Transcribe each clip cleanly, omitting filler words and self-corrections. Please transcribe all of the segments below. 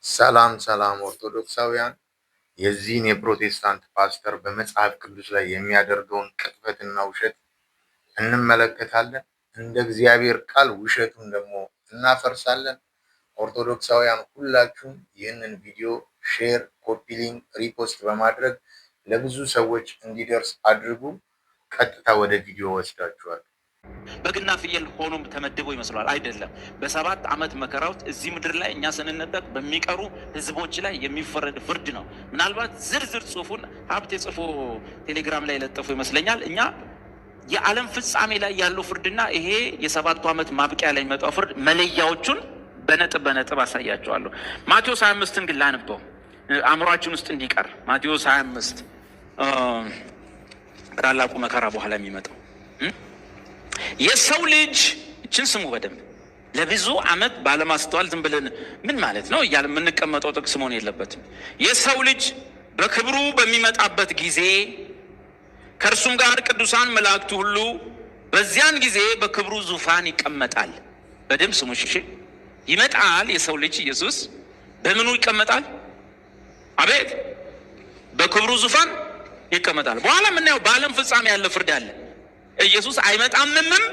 ሰላም ሰላም ኦርቶዶክሳውያን፣ የዚህን የፕሮቴስታንት ፓስተር በመጽሐፍ ቅዱስ ላይ የሚያደርገውን ቅጥፈትና ውሸት እንመለከታለን። እንደ እግዚአብሔር ቃል ውሸቱን ደግሞ እናፈርሳለን። ኦርቶዶክሳውያን ሁላችሁም ይህንን ቪዲዮ share፣ copy link፣ repost በማድረግ ለብዙ ሰዎች እንዲደርስ አድርጉ። ቀጥታ ወደ ቪዲዮ ወስዳችኋል። በግና ፍየል ሆኖም ተመድቦ ይመስለዋል። አይደለም። በ7 ዓመት መከራ ውስጥ እዚህ ምድር ላይ እኛ ስንነጠቅ በሚቀሩ ህዝቦች ላይ የሚፈረድ ፍርድ ነው። ምናልባት ዝርዝር ጽሁፉን ሀብቴ ጽፎ ቴሌግራም ላይ የለጠፉ ይመስለኛል። እኛ የዓለም ፍጻሜ ላይ ያለው ፍርድና ይሄ የ7ቱ ዓመት ማብቂያ ላይ የሚመጣው ፍርድ መለያዎቹን በነጥብ በነጥብ አሳያቸዋለሁ። ማቴዎስ 25ን ግን ላንበው አእምሯችን ውስጥ እንዲቀር። ማቴዎስ 25 ከታላቁ መከራ በኋላ የሚመጣው የሰው ልጅ፣ እችን ስሙ በደንብ። ለብዙ ዓመት ባለማስተዋል ዝም ብለን ምን ማለት ነው እያለ የምንቀመጠው ጥቅስ መሆን የለበትም። የሰው ልጅ በክብሩ በሚመጣበት ጊዜ ከእርሱም ጋር ቅዱሳን መላእክቱ ሁሉ፣ በዚያን ጊዜ በክብሩ ዙፋን ይቀመጣል። በደንብ ስሙ እሺ። ይመጣል። የሰው ልጅ ኢየሱስ በምኑ ይቀመጣል? አቤት፣ በክብሩ ዙፋን ይቀመጣል። በኋላ የምናየው በዓለም ፍጻሜ ያለ ፍርድ አለ። ኢየሱስ አይመጣምምም፣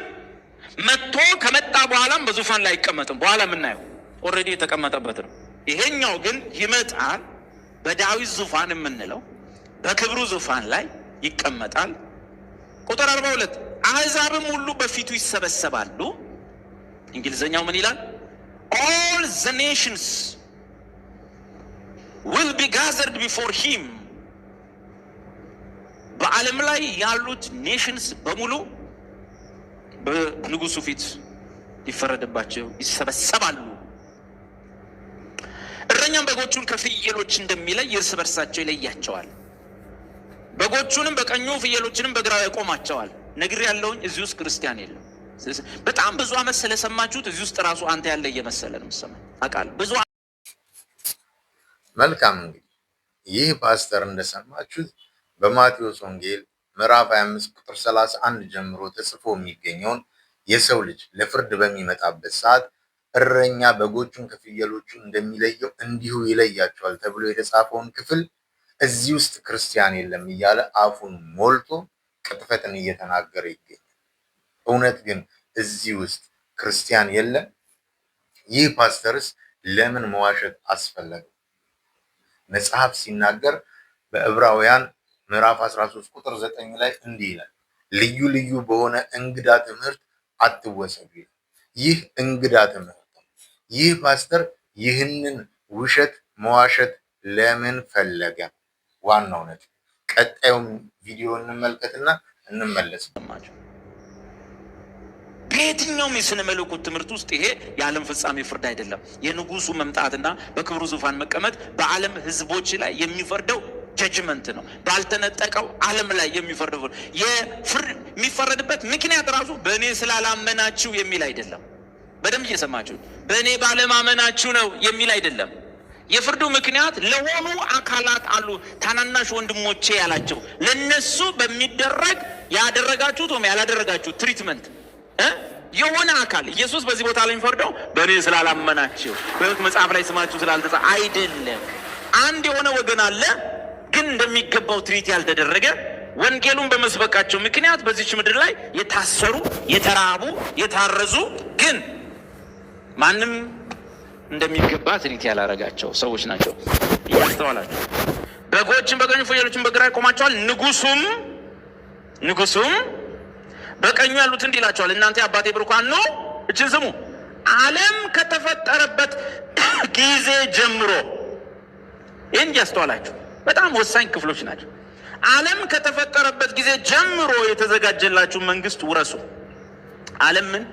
መጥቶ ከመጣ በኋላም በዙፋን ላይ አይቀመጥም። በኋላ የምናየው already የተቀመጠበት ነው። ይሄኛው ግን ይመጣል። በዳዊት ዙፋን የምንለው በክብሩ ዙፋን ላይ ይቀመጣል። ቁጥር 42፣ አሕዛብም ሁሉ በፊቱ ይሰበሰባሉ። እንግሊዝኛው ምን ይላል? All the nations will be gathered before him። በዓለም ላይ ያሉት nations በሙሉ በንጉሱ ፊት ሊፈረድባቸው ይሰበሰባሉ። እረኛም በጎቹን ከፍየሎች እንደሚለይ እርስ በርሳቸው ይለያቸዋል። በጎቹንም በቀኙ ፍየሎችንም በግራው ያቆማቸዋል። ነግር ያለውኝ እዚህ ውስጥ ክርስቲያን የለም። በጣም ብዙ ዓመት ስለሰማችሁት እዚህ ውስጥ ራሱ አንተ ያለ እየመሰለ ነው የምሰማኝ፣ አውቃለሁ። ብዙ መልካም፣ እንግዲህ ይህ ፓስተር እንደሰማችሁት በማቴዎስ ወንጌል ምዕራፍ 25 ቁጥር 31 ጀምሮ ተጽፎ የሚገኘውን የሰው ልጅ ለፍርድ በሚመጣበት ሰዓት እረኛ በጎቹን ከፍየሎቹ እንደሚለየው እንዲሁ ይለያቸዋል ተብሎ የተጻፈውን ክፍል እዚህ ውስጥ ክርስቲያን የለም እያለ አፉን ሞልቶ ቅጥፈትን እየተናገረ ይገኛል። እውነት ግን እዚህ ውስጥ ክርስቲያን የለም? ይህ ፓስተርስ ለምን መዋሸት አስፈለገው? መጽሐፍ ሲናገር በዕብራውያን ምዕራፍ 13 ቁጥር 9 ላይ እንዲህ ይላል፣ ልዩ ልዩ በሆነ እንግዳ ትምህርት አትወሰዱ ይላል። ይህ እንግዳ ትምህርት ነው። ይህ ፓስተር ይህንን ውሸት መዋሸት ለምን ፈለገ? ዋናው ነጥብ። ቀጣዩን ቪዲዮ እንመልከትና እንመለስ። በየትኛውም የስነ መለኮት ትምህርት ውስጥ ይሄ የዓለም ፍጻሜ ፍርድ አይደለም። የንጉሱ መምጣትና በክብሩ ዙፋን መቀመጥ በዓለም ሕዝቦች ላይ የሚፈርደው judgment ነው። ባልተነጠቀው ዓለም ላይ የሚፈርደው ፍርድ፣ የሚፈረድበት ምክንያት ራሱ በእኔ ስላላመናችሁ የሚል አይደለም። በደንብ እየሰማችሁ፣ በእኔ ባለማመናችሁ ነው የሚል አይደለም። የፍርዱ ምክንያት ለሆኑ አካላት አሉ፣ ታናናሽ ወንድሞቼ ያላቸው ለነሱ በሚደረግ ያደረጋችሁት ወይም ያላደረጋችሁት treatment የሆነ አካል። ኢየሱስ በዚህ ቦታ ላይ የሚፈርደው በእኔ ስላላመናችሁ፣ በሕይወት መጽሐፍ ላይ ስማችሁ ስላልተጻፈ አይደለም። አንድ የሆነ ወገን አለ፣ ግን እንደሚገባው treat ያልተደረገ፣ ወንጌሉን በመስበካቸው ምክንያት በዚች ምድር ላይ የታሰሩ፣ የተራቡ፣ የታረዙ፣ ግን ማንም እንደሚገባ treat ያላረጋቸው ሰዎች ናቸው። እያስተዋላችሁ፣ በጎችን በቀኙ ፍየሎችን በግራ ያቆማቸዋል። ንጉሱም በቀኙ ያሉት እንዲህ ይላቸዋል፣ እናንተ የአባቴ ብሩካን ኑ፣ እችን ስሙ፣ ዓለም ከተፈጠረበት ጊዜ ጀምሮ፣ ይህን እያስተዋላችሁ በጣም ወሳኝ ክፍሎች ናቸው። ዓለም ከተፈጠረበት ጊዜ ጀምሮ የተዘጋጀላችሁ መንግስት ውረሱ። ዓለም ምን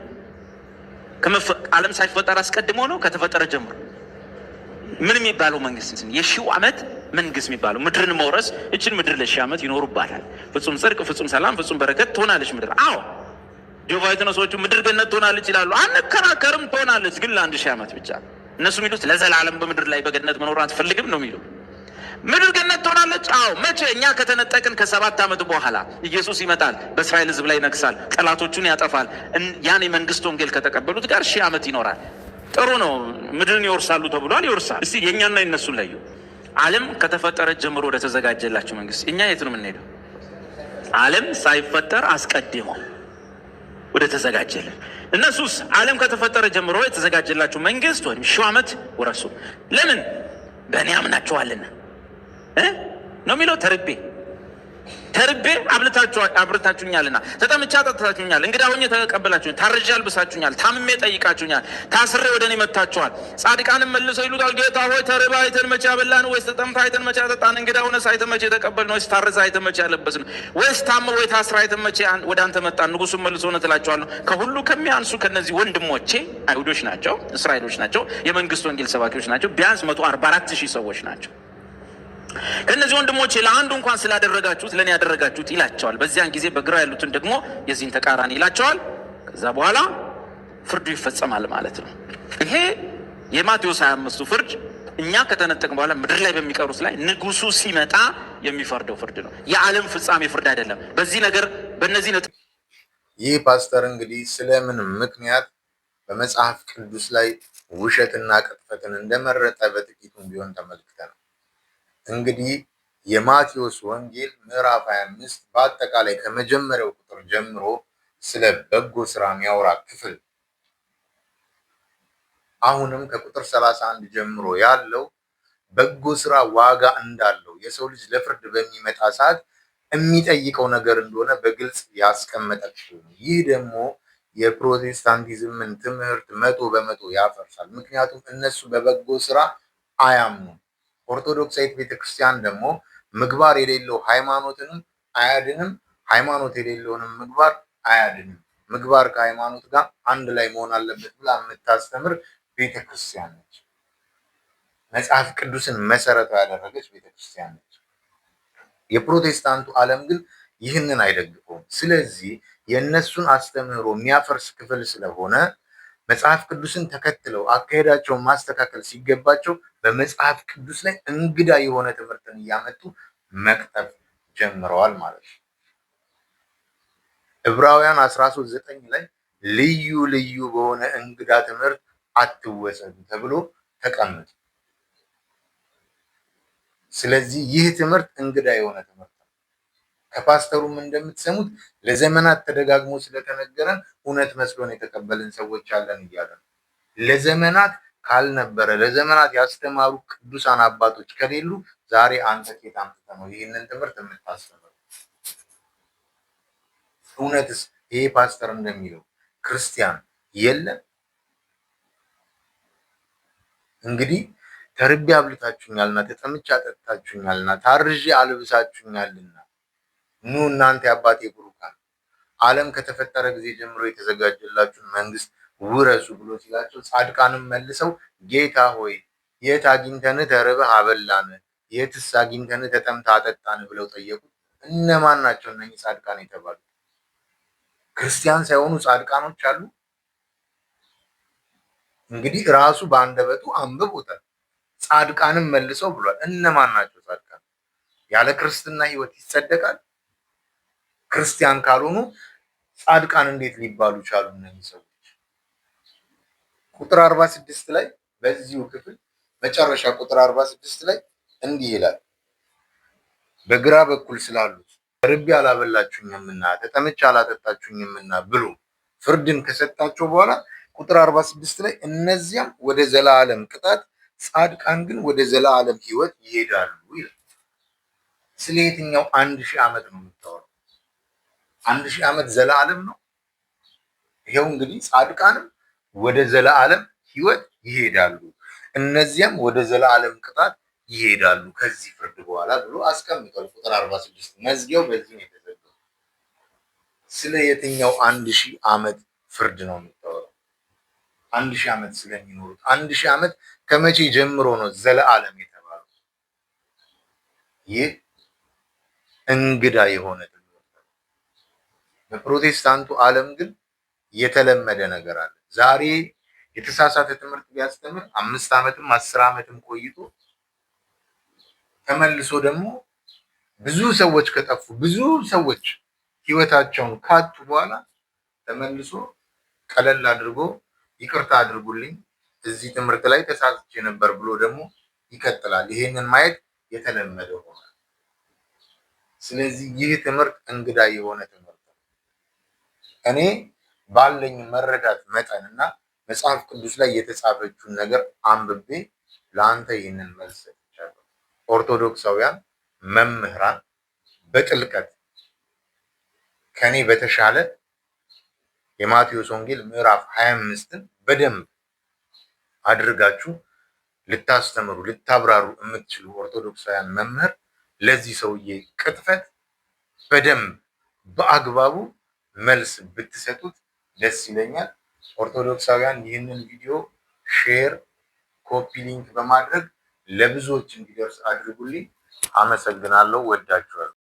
ዓለም ሳይፈጠር አስቀድሞ ነው፣ ከተፈጠረ ጀምሮ ምን የሚባለው መንግስት? የ1000 ዓመት መንግስት የሚባለው ምድርን መውረስ፣ እችን ምድር ለ1000 ዓመት ይኖሩባታል። ፍጹም ጽድቅ፣ ፍጹም ሰላም፣ ፍጹም በረከት ትሆናለች ምድር። አዎ፣ Jehovah Witness ኦቹ ምድር ገነት ትሆናለች ይላሉ። አንከራከርም፣ ትሆናለች፣ ግን ለ1000 ዓመት ብቻ። እነሱ የሚሉት ለዘላለም በምድር ላይ በገነት መኖር አትፈልግም ነው የሚሉ። ምድር ገነት ትሆናለች። አዎ፣ መቼ? እኛ ከተነጠቅን ከ7 ዓመት በኋላ ኢየሱስ ይመጣል፣ በእስራኤል ሕዝብ ላይ ይነግሳል፣ ጠላቶቹን ያጠፋል። ያን የመንግስት ወንጌል ከተቀበሉት ጋር 1000 ዓመት ይኖራል። ጥሩ ነው። ምድርን ይወርሳሉ ተብሏል። ይወርሳል። እስቲ የእኛና የነሱን ለዩ። ዓለም ከተፈጠረ ጀምሮ ወደ ተዘጋጀላቸው መንግስት እኛ የት ነው የምንሄደው? ዓለም ሳይፈጠር አስቀድሞ ወደ ተዘጋጀልን። እነሱስ ዓለም ከተፈጠረ ጀምሮ የተዘጋጀላቸው መንግስት ወይም 1000 ዓመት ወረሱ። ለምን? በእኔ አምናችኋልና ነው የሚለው። ተርቤ ተርቤ አብልታችሁኛልና፣ ተጠምቼ አጠጥታችሁኛል፣ እንግዳ ሆኜ ተቀበላችሁኛል፣ ታርዤ አልብሳችሁኛል፣ ታምሜ ጠይቃችሁኛል፣ ታስሬ ወደ እኔ መጥታችኋል። ጻድቃንም መልሰው ይሉታል፣ ጌታ ሆይ ተርበህ አይተን መቼ አበላን? ወይስ ተጠምተህ አይተን መቼ አጠጣን? እንግዳ ሆነህ አይተን መቼ ተቀበልን? ወይስ ታርዘህ አይተን መቼ አለበስን? ወይስ ታመህ ወይ ታስረህ አይተን መቼ ወደ አንተ መጣን? ንጉሡም መልሶ እውነት እላችኋለሁ ከሁሉ ከሚያንሱ ከእነዚህ ወንድሞቼ፣ አይሁዶች ናቸው፣ እስራኤሎች ናቸው፣ የመንግስት ወንጌል ሰባኪዎች ናቸው። ቢያንስ 144,000 ሰዎች ናቸው። ከእነዚህ ወንድሞቼ ለአንዱ እንኳን ስላደረጋችሁት ለእኔ ያደረጋችሁት ይላቸዋል። በዚያን ጊዜ በግራ ያሉትን ደግሞ የዚህን ተቃራኒ ይላቸዋል። ከዛ በኋላ ፍርዱ ይፈጸማል ማለት ነው። ይሄ የማቴዎስ 25ቱ ፍርድ እኛ ከተነጠቅን በኋላ ምድር ላይ በሚቀሩት ላይ ንጉሱ ሲመጣ የሚፈርደው ፍርድ ነው። የዓለም ፍጻሜ ፍርድ አይደለም። በዚህ ነገር በእነዚህ ነጥብ ይህ ፓስተር እንግዲህ ስለምን ምክንያት በመጽሐፍ ቅዱስ ላይ ውሸትና ቅጥፈትን እንደመረጠ በጥቂቱም ቢሆን ተመልክተናል። እንግዲህ የማቴዎስ ወንጌል ምዕራፍ 25 በአጠቃላይ ከመጀመሪያው ቁጥር ጀምሮ ስለ በጎ ስራ የሚያወራ ክፍል፣ አሁንም ከቁጥር 31 ጀምሮ ያለው በጎ ስራ ዋጋ እንዳለው፣ የሰው ልጅ ለፍርድ በሚመጣ ሰዓት የሚጠይቀው ነገር እንደሆነ በግልጽ ያስቀመጠ ክፍል ነው። ይህ ደግሞ የፕሮቴስታንቲዝምን ትምህርት 100% ያፈርሳል። ምክንያቱም እነሱ በበጎ ስራ አያምኑም። ኦርቶዶክሳዊት ቤተክርስቲያን ደግሞ ምግባር የሌለው ሃይማኖትንም አያድንም፣ ሃይማኖት የሌለውንም ምግባር አያድንም። ምግባር ከሃይማኖት ጋር አንድ ላይ መሆን አለበት ብላ የምታስተምር ቤተክርስቲያን ነች። መጽሐፍ ቅዱስን መሰረቱ ያደረገች ቤተክርስቲያን ነች። የፕሮቴስታንቱ ዓለም ግን ይህንን አይደግፈውም። ስለዚህ የእነሱን አስተምህሮ የሚያፈርስ ክፍል ስለሆነ መጽሐፍ ቅዱስን ተከትለው አካሄዳቸውን ማስተካከል ሲገባቸው በመጽሐፍ ቅዱስ ላይ እንግዳ የሆነ ትምህርትን እያመጡ መቅጠፍ ጀምረዋል ማለት ነው። ዕብራውያን 13:9 ላይ ልዩ ልዩ በሆነ እንግዳ ትምህርት አትወሰዱ ተብሎ ተቀምጧል። ስለዚህ ይህ ትምህርት እንግዳ የሆነ ትምህርት ነው። ከፓስተሩም እንደምትሰሙት ለዘመናት ተደጋግሞ ስለተነገረን እውነት መስሎን የተቀበልን ሰዎች አለን እያለ ነው። ለዘመናት ካልነበረ፣ ለዘመናት ያስተማሩ ቅዱሳን አባቶች ከሌሉ ዛሬ አንተ ከየት አምጥተህ ነው ይህንን ትምህርት የምታስተምረው? እውነትስ ይሄ ፓስተር እንደሚለው ክርስቲያን የለም? እንግዲህ ተርቤ አብልታችሁኛልና፣ ተጠምቼ አጠጥታችሁኛልና፣ ታርዤ አልብሳችሁኛልና ኑ እናንተ የአባቴ ቡሩካን ዓለም ከተፈጠረ ጊዜ ጀምሮ የተዘጋጀላችሁን መንግስት ውረሱ ብሎ ሲላቸው ጻድቃንም መልሰው ጌታ ሆይ የት አግኝተን ተርበህ አበላን? የትስ አግኝተን ተጠምተህ አጠጣን? ብለው ጠየቁት። እነማን ናቸው እነኚህ ጻድቃን የተባሉት? ክርስቲያን ሳይሆኑ ጻድቃኖች አሉ? እንግዲህ ራሱ በአንደበቱ አንብቦታል። ጻድቃንም መልሰው ብሏል። እነማን ናቸው ጻድቃን? ያለ ክርስትና ህይወት ይጸደቃል? ክርስቲያን ካልሆኑ ጻድቃን እንዴት ሊባሉ ቻሉ እነዚህ ሰዎች? ቁጥር 46 ላይ፣ በዚሁ ክፍል መጨረሻ ቁጥር 46 ላይ እንዲህ ይላል። በግራ በኩል ስላሉት ተርቤ አላበላችሁኝምና ተጠምቼ አላጠጣችሁኝምና ብሎ ፍርድን ከሰጣቸው በኋላ ቁጥር 46 ላይ እነዚያም ወደ ዘላለም ቅጣት፣ ጻድቃን ግን ወደ ዘላለም ሕይወት ይሄዳሉ ይላል። ስለ የትኛው 1000 ዓመት ነው የምታወራው? 1000 ዓመት ዘላለም ነው? ይኸው እንግዲህ ጻድቃንም ወደ ዘላለም ሕይወት ይሄዳሉ፣ እነዚያም ወደ ዘላለም ቅጣት ይሄዳሉ ከዚህ ፍርድ በኋላ ብሎ አስቀምጧል። ቁጥር 46 መዝጊያው በዚህ ነው የተዘጋው። ስለ የትኛው 1000 ዓመት ፍርድ ነው የምታወራው? 1000 ዓመት ስለሚኖሩት 1000 ዓመት ከመቼ ጀምሮ ነው ዘለዓለም የተባለው? ይህ እንግዳ የሆነ ትምህርት ነው። በፕሮቴስታንቱ ዓለም ግን የተለመደ ነገር አለ። ዛሬ የተሳሳተ ትምህርት ቢያስተምር 5 ዓመትም 10 ዓመትም ቆይቶ ተመልሶ ደግሞ ብዙ ሰዎች ከጠፉ፣ ብዙ ሰዎች ህይወታቸውን ካጡ በኋላ ተመልሶ ቀለል አድርጎ ይቅርታ አድርጉልኝ፣ እዚህ ትምህርት ላይ ተሳስቼ ነበር ብሎ ደግሞ ይቀጥላል። ይሄንን ማየት የተለመደ ሆኗል። ስለዚህ ይህ ትምህርት እንግዳ የሆነ ትምህርት ነው። እኔ ባለኝ መረዳት መጠንና መጽሐፍ ቅዱስ ላይ የተጻፈችውን ነገር አንብቤ ለአንተ ይህንን መልስ ሰጥቻለሁ። ኦርቶዶክሳውያን መምህራን በጥልቀት ከኔ በተሻለ የማቴዎስ ወንጌል ምዕራፍ 25ን በደንብ አድርጋችሁ ልታስተምሩ ልታብራሩ የምትችሉ ኦርቶዶክሳውያን መምህር ለዚህ ሰውዬ ቅጥፈት በደንብ በአግባቡ መልስ ብትሰጡት ደስ ይለኛል። ኦርቶዶክሳውያን ይህንን ቪዲዮ share፣ copy link በማድረግ ለብዙዎች እንዲደርስ አድርጉልኝ። አመሰግናለሁ። ወዳችኋለሁ።